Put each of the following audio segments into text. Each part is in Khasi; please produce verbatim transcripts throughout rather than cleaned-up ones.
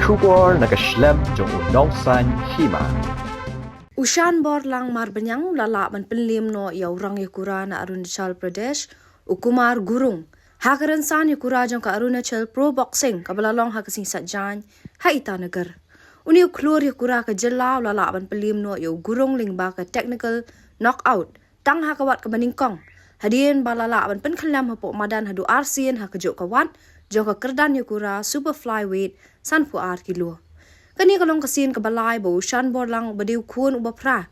Khubor na ka shlem jong u Nongsaiñ Hima. U Shanborlang Marbaniang u la lah ban pynliem noh ïa u rang ïakura na Arunachal Pradesh, u Kumar Gurung, ha ka rynsan ïakura jong ka Arunachal Pro Boxing kaba la long ha ka sngi Saitjaiñ ha Itanagar. Une u khlur ïakura ka jylla u la lah ban pynliem noh ïa u Gurung lyngba ka technical knockout tang ha ka wat kaba nyngkong, hadien ba la lah ban pynkhyllem hapoh madan haduh arsien ha kajuh ka wat jong ka kyrdan ïakura super flyweight sanphew ar kilo. Kane ka long ka sien kaba lai ba u Shanborlang uba dei u khun uba phra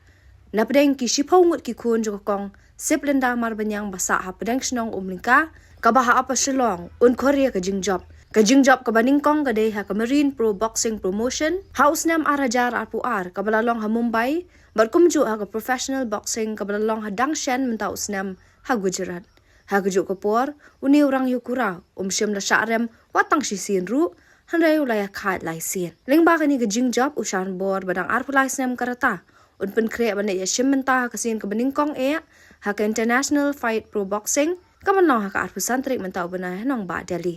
na pdeng ki shiphew ngut ki khun jong ka kong Siplinda Marbaniang ba sah ha pdeng shnong Umlyngka kaba ha Upper Shillong un khor ïa ka jingjop. Ka jingjop kaba nyngkong ka dei ha ka Marine Pro Boxing Promotion ha u snem ar hajar arphew ar kaba la long ha Mumbai, bad kumjuh ha ka professional boxing kaba la long ha dang shen mynta u snem ha Gujarat. Ha kajuh ka por, une u rang ïakura um shym la shah rem wat tang shisien ruh, hynrei u la ïakhaid lai sien. Lyngba kane ka jingjop, u Shanbor ba dang arphew lai snem ka rta un pynkhreh ban leit ïashim bynta ha ka sien kaba nyngkong eh ha ka International Fight Pro Boxing kaba long ha ka arphew san tarik mynta u bnai ha nongbah Delhi.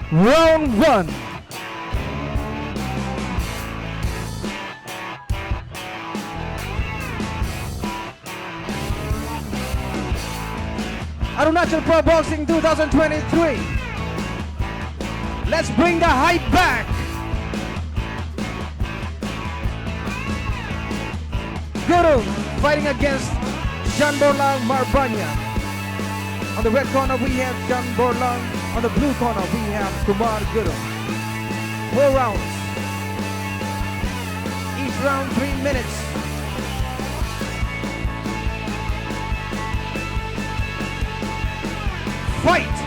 Round one. Arunachal Pro Boxing two thousand twenty-three. Let's bring the hype back. Gurung fighting against Shanborlang Marbaniang. On the red corner, we have Shanborlang. On the blue corner, we have Kumar Gurung. Four rounds. Each round, three minutes. Fight!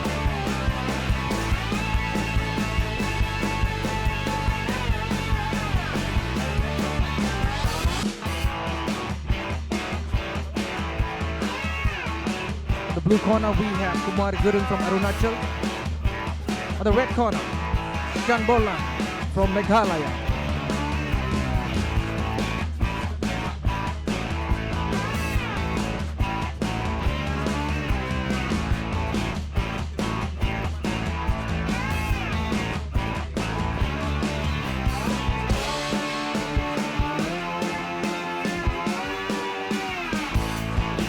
On the blue corner, we have Kumar Gurung from Arunachal. On the red corner, Shanborlang from Meghalaya.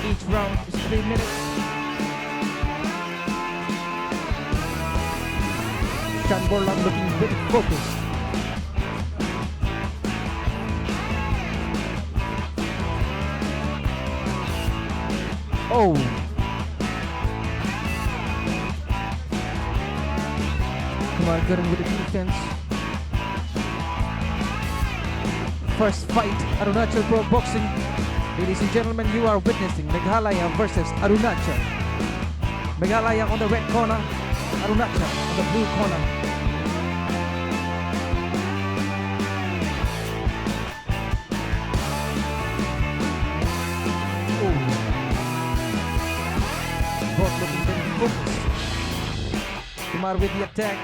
Each round is three minutes. Shanborlang looking very focused. Oh. Kumar Gurung with the defense. First fight, Arunachal Pro Boxing. Ladies and gentlemen, you are witnessing Meghalaya versus Arunachal. Meghalaya on the red corner, Arunachal on the blue corner. Oh. Both looking very focused. Kumar with the attack.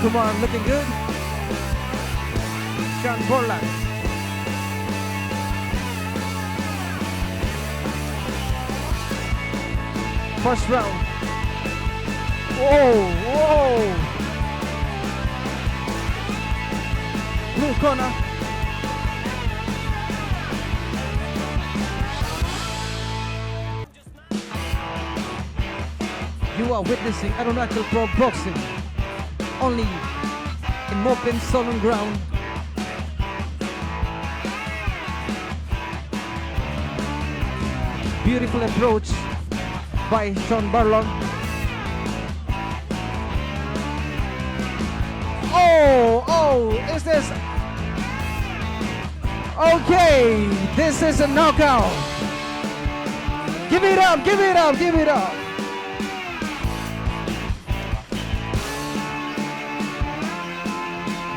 Kumar looking good. Shanborlang. First round. Whoa, whoa. Blue corner. You are witnessing Arunachal Pro Boxing, only in Mopin Solen Ground. Beautiful approach by Shanborlang. Oh, oh, is this? Okay, this is a knockout. Give it up, give it up, give it up.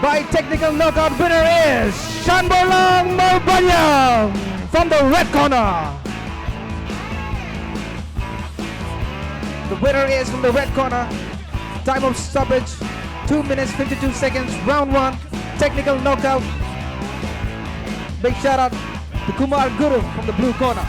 By technical knockout, winner is Shanborlang Marbaniang from the red corner. The winner is from the red corner. Time of stoppage, two minutes, fifty-two seconds, round one. Technical knockout. Big shout out to Kumar Guru from the blue corner.